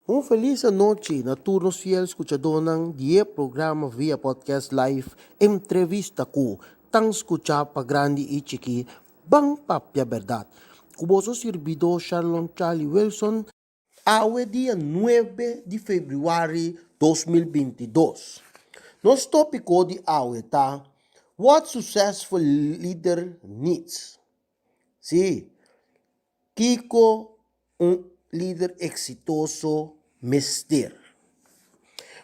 Un felis anochi na tur nos fiel skuchadónan di e programa via podcast live Entrevista ku tan skuchá pa grandi i chikí Ban Papia Bèrdat ku boso sirbidó Sharlon Charlie Wilson awe dia nuebe di febrüari 2022. Nos tópiko di awe ta What Successful Leader Needs. Sí, Kiko un lider eksitoso mester?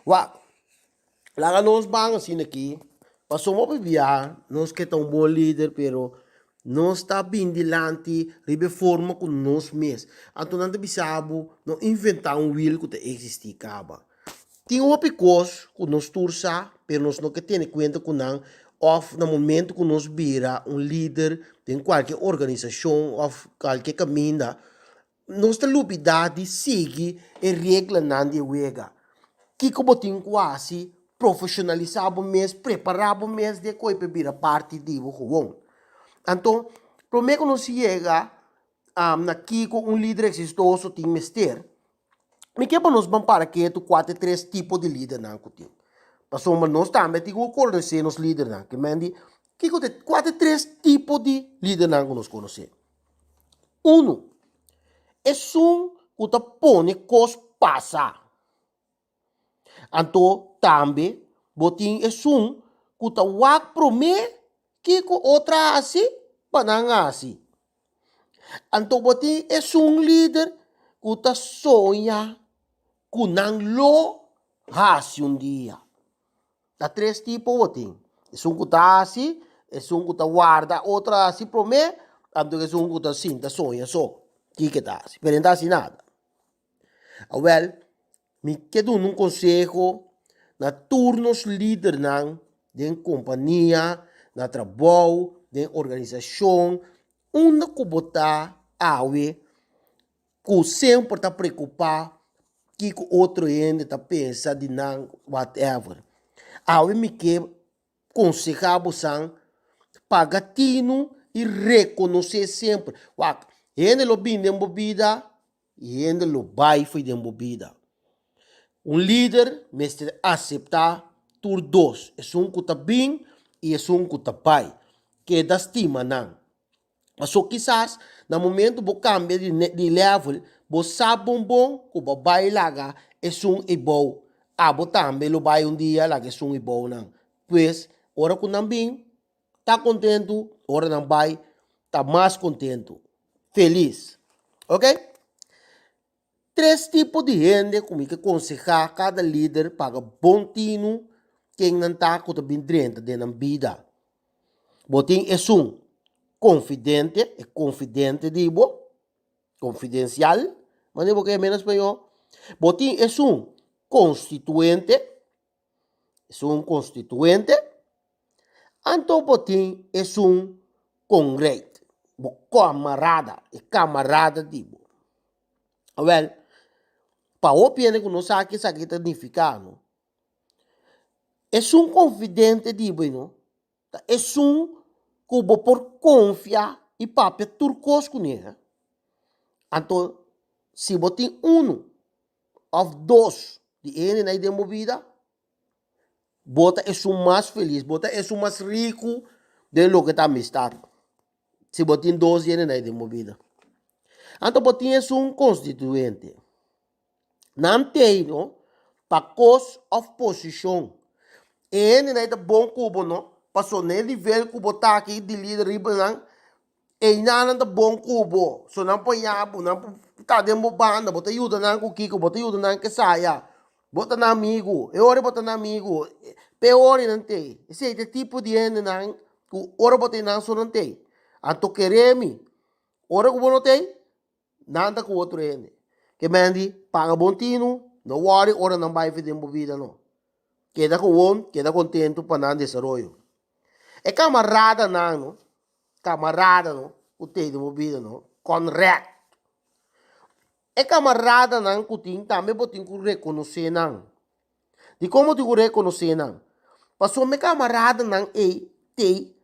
Wak, laga nos ban asina aki, pasobra hopi bia nos ke ta un bon lider pero nos ta bin dilanti riba e forma ku nos mes. Anto nan ta bisa bo no inventá un wiel ku ta eksistí kaba. Tin hopi kos ku nos tur sa, pero nos no ke tene kuenta ku nan òf na momentu ku nos bira un lider den kualke organisashon òf kualke kaminda, nos ta lubidá di sigui e reglanan di e wega. Kiko bo tin ku hasi? Profeshonalisá bo mes, prepará bo mes den koe pa e bira parti di bo gewoon. Anto, promé ku nos yega na kiko un lider eksitoso tin mester, Mi ke pa nos ban para ketu kua ta e tres tipo di lidernan ku tin. Pasobra nos tambe tin ku konosé nos lidernan. Ke men di, kiko ta e kua ta e tres tipo di lidernan ku nos konosé? Unu, esun ku ta pone kos pasa. Anto tambe bo tin esun ku ta wak promé kiko otro a hasi pa nan hasi. Anto bo tin esun lider ku ta soña ku nan lo hasi un dia. Ta tres tipo bo tin, esun ku ta hasi, esun ku ta warda otro hasi promé, anto esun ku ta sinta soña so kiko e ta hasi, pero e no ta hasi nada. Awèl, mi ke duna un konseho na tur nos lidernan den kompania, na trabou, den organisashon, unda ku bo ta awe ku semper ta preokupá kiko otro hende ta pensa di nan whatever. Awe mi ke konsehá bosan paga tinu i rekonosé semper. Wak, hende lo bini den bo bida i hende lo bai fo'i den bo bida. Un lider mester aseptá tur dos, esun ku ta bin i esun ku ta bai. Keda stima nan. Paso kisas na momento bo kambia di level, bo sa bon bon ku bo bai laga esun ei bou. Abo tambe lo bai un dia laga esun ei bou nan. Pues, ora ku nan bin, ta kontentu, ora nan bai, ta mas kontentu, felis. Ok? Tres tipo di hende ku mi ke konsehá kada lider paga bon tinu ken nan ta ku ta bin drenta den nan bida. Bo tin esun konfidente, e konfidente di bo, konfidensial, manera bo ke yam'é na spañó. Bo tin esun konstituente, esun konstituente. Anto bo tin esun kongreit, bo kamarada, e kamarada di bo. Awel, pa hopi hende ku no sa ke esaki ta nifiká no, esun konfidente di bo no ta esun ku bo por konfia i papia tur kos kuné. Anto si bo tin unu òf dos di e hendenan ei den bo bida, bo ta esun mas felis, bo ta esun mas riku den loke ta amistat. Si bo tin dos hendenan ei den bo bida. Anto bo tin esun konstituente. Nan tei no pa kos òf posishon. E hendenan ei ta bon ku bo no, pasobra na e nivel ku bo ta aki di lider riba nan, Einan nan ta bon ku bo, so nan por yaha bo, nan por ta den bo banda, bo ta yuda nan ku kiko, bo ta yuda nan kesaya, bo ta nan amigu, e ora bo ta nan amigu, peor nan t'ei. Esei ta e tipo di hendenan ku ora bo ta einan so nan t'ei. Anto kere mi, ora ku bo no t'ei, nan ta ku otro hende. Ke men di, paga bon tinu, no wòri ora nan bai for den bo bida no. Keda gewoon, keda kontentu pa nan desaroyo. E kamaradanan no, kamarada no, ku tei den bo bida no, konrèkt. E kamaradanan ku tin tambe bo tin ku rekonosé nan. Dikon bo tin ku rekonosé nan? Pasobra e kamaradanan ei tei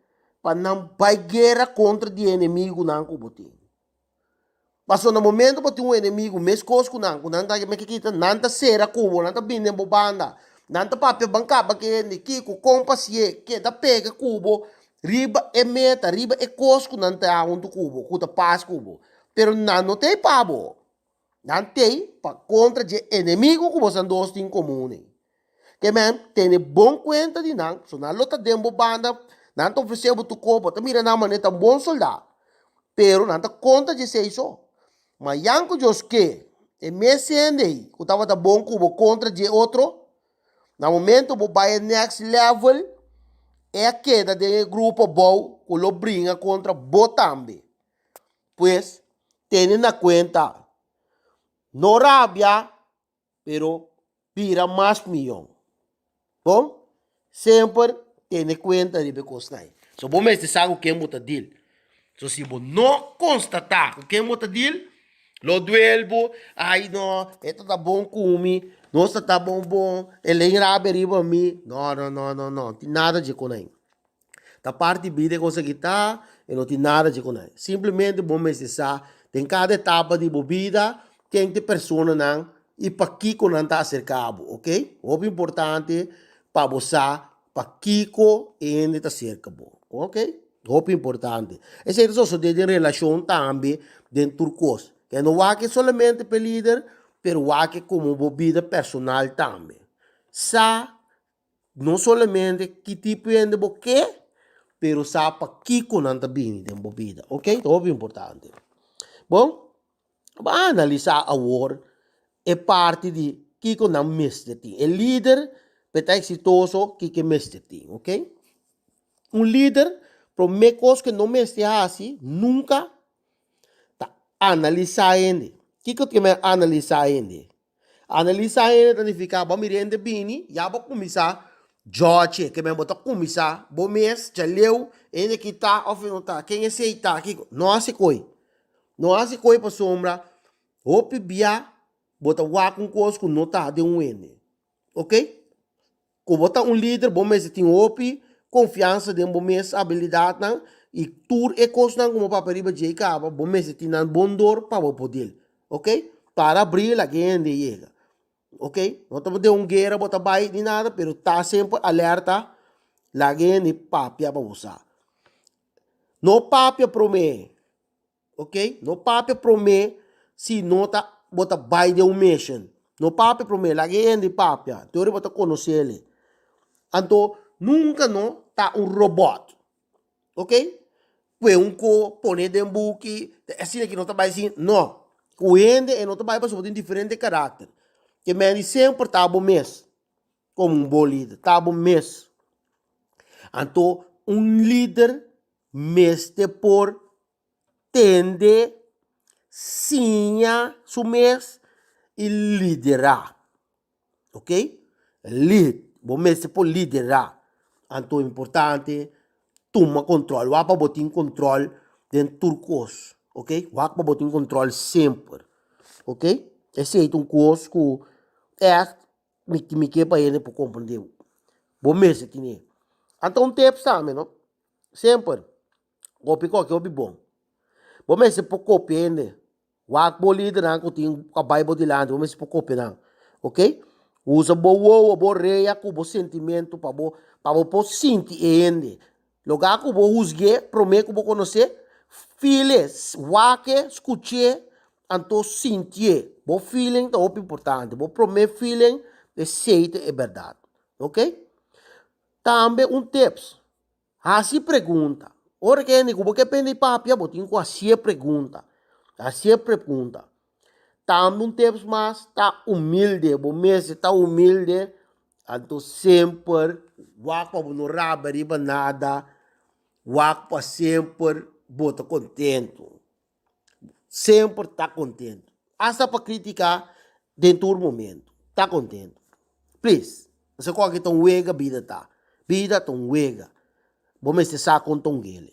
pa nan bai guera kontra di e enemigunan ku bo tin. Pasobra na momento bo tin un enemigu meskos ku nan, ku nan ta meke kita, nan ta sera ku bo, nan ta bini den bo banda, nan ta papia ban kaba ku hende, kiko, kon pasié, keda pega ku bo riba e meta, riba e kos ku nan ta huntu ku bo, ku ta pas ku bo. Pero nan no ta ei pa bo. Nan t'ei pa kontra dje enemigu ku bosan dos tin komun ei. Ke men, tene bon kuenta di nan, so nan lo ta den bo banda, nan ta ofresé bo tur kos, bo ta mira nan manera ta un bon soldá, pero nan ta kontra dje esei so. Ma yan ku Dios ke, e mes hende ei ku tabata bon ku bo kontra dje otro, na momento bo bai e next level, e a keda den e grupo abou ku lo bringa kontra bo tambe. Pues, tene na kuenta, no rabia, pero bira mas mion. Bon? Semper tene kuenta riba e kosnan ei. So bo mester sa ku ken bo ta deal. So si bo no konstatá ku ken bo ta deal, lo duel bo, ai no, e ta ta bon ku mi, nos ta ta bon bon, e len rabia riba mi. No, no, no, no, no tin nada dje kon ei. Ta parti bida e cosa aki ta, e no tin nada dje ku nan. Simplemente bo mester sa den kada etapa di bo bida ken ta e personanan i pakiko nan ta aserka bo, ok. Hopi importante pa bo sa pakiko e hende ta aserka bo, ok. Hopi importante. Esei ta sosode den relashon tambe den tur kos. Ke no wak solamente pa e lider, pero wak komo bo bida personal tambe. Sa No solamente ki tipo hende bo ke, pero sa pakiko nan ta bini den bo bida, ok? Ta hopi importante. Bon, bo a analisá awor e parti di kiko nan mester tin. E lider pa e ta eksitoso, kiko e mester tin, ok? Un lider, promé kos ku e no mester hasi nunka ta analisá hende. Kiko ta kemey analisá hende? Analisá hende ta nifiká bo mira hende bini, ya bo kuminsá jòche, ke men bo ta kuminsá bo mes djaleu hende ki ta òf e no ta, ken esei ta, kiko. No hasi koi. No hasi koi pasobra hopi bia bo ta wak un kos ku no ta den un hende. Oke? Ku bo ta un lider bo mester tin hopi konfiansa den bo mes abilidatnan i tur e kosnan ku bo papia riba dje kaba bo mester tin nan bon dor pa bo por dil. Ok? Para abri laga e hende yega. Ok? No ta den un guera bo ta bai ni nada pero ta semper alerta laga e hende papia pa bo sa. No papia prome. Ok, no papia promé si no ta bo ta bai den un mission. No papia promé, laga e hende papia, te ora bo ta konosé. Anto nunka no ta un robòt, ok, kue un ko pone den buki, asina ki no ta bai sin, no. Ku hende e no ta bai pasobra bo tin diferente karakter. Ke men di semper ta bo mes komo un bon lider, ta bo mes. Anto un lider mester por tende, siña su mes i liderá. Ok? Lead. Bo mester por liderá. Anto importante tuma control. Wak pa bo tin control den tur kos. Ok? Wak pa bo tin control semper. Ok? Esei ta un kos ku ègt mi ke pa hende por komprendé. Bo mester tine. Anto un tips tambe no. Semper, kopi koki hopi bon. Bo mester por kopia hende. Wak bo lidernan ku tin a bai bo dilanti, bo mester por kopia nan. Ok? Usa bo wowo, bo rea ku bo sentimentu pa bo pa bo por sinti e hende. Loga ku bo husg'é promé ku bo konos'é, fil'é, wak'é, skuch'é, anto sintié. Bo feeling ta hopi importante. Bo promé feeling esei ta e bèrdat. Ok? Tambe un tips, hasi pregunta. Ora ku hende ku bo ke pende papia, bo tin ku hasié pregunta. Hasié pregunta. Tambe un tips mas, ta humilde. Bo mester ta humilde, anto semper wak pa bo no rabia riba nada, wak pa semper bo ta kontentu. Semper ta kontentu. Asta pa kritika den tur momento. Ta kontentu. Please. Pasobra ku aki ta un wega bida ta. Bida ta un wega. Bo mester sa kon ta un gele.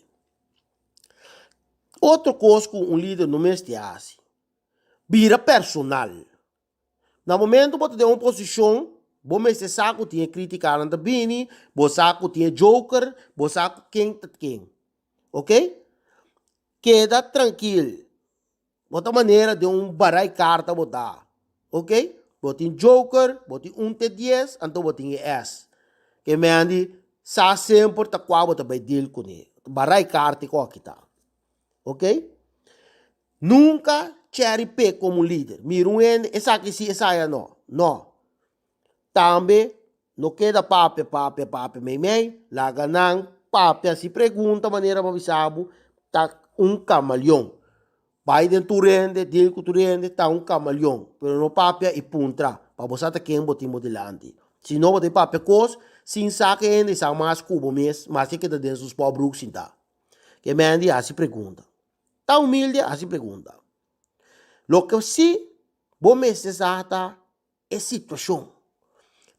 Otro kos ku un lider no mester hasi, bira personal. Na momento bo ta den un posishon, bo mester sa ku tin e kritikanan ta bini, bo sa ku tin e joker, bo sa ku ken ta ken. Ok? Keda trankil. Bo ta manera den un barai karta bo ta. Ok? Bo tin joker, bo tin un te dies, anto bo tin e es. Ke mendi sa semper ta kua bo ta bai deal kuné. Barai karta e koki ta. Ok? Nunka cherry pick komo un lider. Mira un hende, esaki si, esaya no. No. Tambe no keda papia, papia, papia meimei. Laga nan papia. Si pregunta manera bo a bisa bo, ta un kamaleon. Bai den tur hende, deal ku tur hende, ta un kamaleon. Pero no papia i puntra pa bo sa ta ken bo tin bo dilanti. Si no bo ta papia kos sin sa ke hende sa mas ku bo mes, mas e keda den su spòbroek sintá. Ke men di hasi pregunta. Ta humilde hasi pregunta. Loke si bo mester sa ta e situashon.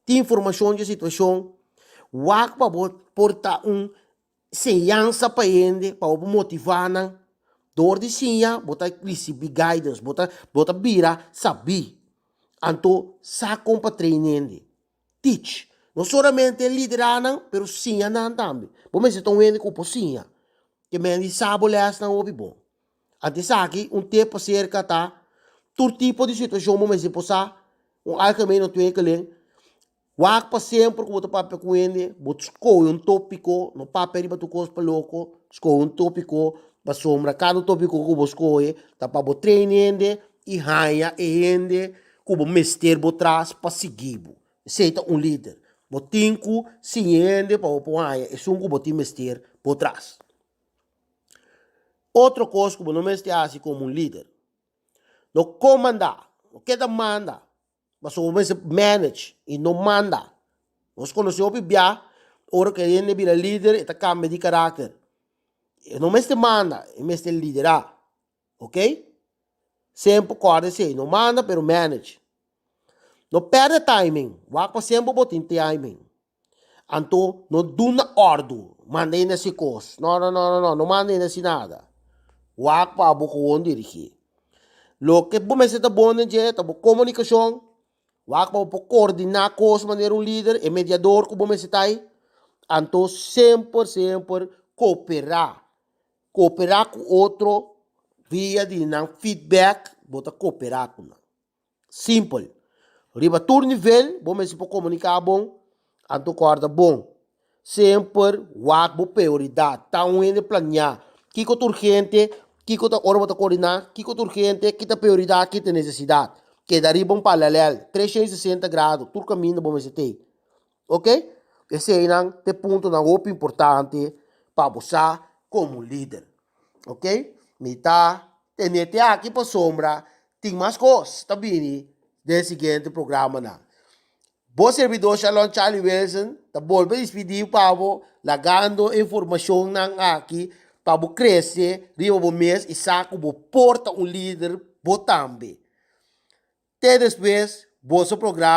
Tin informashon di e situashon, wak pa bo por ta un señansa pa hende, pa bo por motivá nan. Dor di siña bo ta risibí guidance, bo ta bo ta bira sabí. Anto sa kon pa train hende. Teach. No solamente liderá nan, pero siña nan tambe. Bo mester ta un hende ku por siña. Ke men di sa bo lèsnan hopi bon. Anto esaki un tip aserka ta tur tipo di situashon bo mester por sa un algemene ontwikkeling. Wak pa semper ku bo ta papia ku hende, bo skohe un topiko, no papia riba tur kos pa loko, skohe un topiko pasobra kada topiko ku bo skohe ta pa bo train hende i haña e hende ku bo mester bo tras pa sigui bo. Esei ta un lider. Bo tin ku siña hende pa bo por haña esun ku bo tin mester bo tras. Otro kos ku bo no mester hasi komo un lider, no komandá, no keda manda, pasobra bo mester manage i no manda. Nos konosé hopi bia ora ku e hende bira lider e ta kambia di karakter. E no mester manda, e mester liderá, ok? Semper kòrda esei, no manda pero manage. No pèrdè timing, wak pa semper bo tin timing. Anto no duna òrdu, manda hende hasi kos. No, no, no, no, no, no manda hende hasi nada. Wak pa bo gewoon dirigí. Loke bo mester ta bon den dje ta bo komunikashon, wak pa bo por koordiná kos manera un lider, e mediador ku bo mester ta ei. Anto semper, semper kooperá. Kooperá ku otro via di nan feedback, bo ta kooperá ku nan. Simpel. Riba tur nivel bo mester por komuniká bon, anto kòrda bon. Semper wak bo prioridat. Ta un hende planiá. Kiko ta urgente, kiko ta ora bo ta koordiná, kiko ta urgente, ki ta prioridat, ki ta nesesidat. Keda riba un paralèl, 360 grado, tur kaminda bo mester tei. Ok? Eseinan ta e puntonan hopi importante pa bo sa komo lider. Ok? Mi ta tene te aki pasobra tin mas kos ta bini den siguiente programanan. Bo servidor Shalom Charlie Wilson ta bolbe dispidi pa bo lagando e informashonnan aki pa bo krese riba bo mes i sa ku bo por ta un lider bo tambe. Te despues boso programa.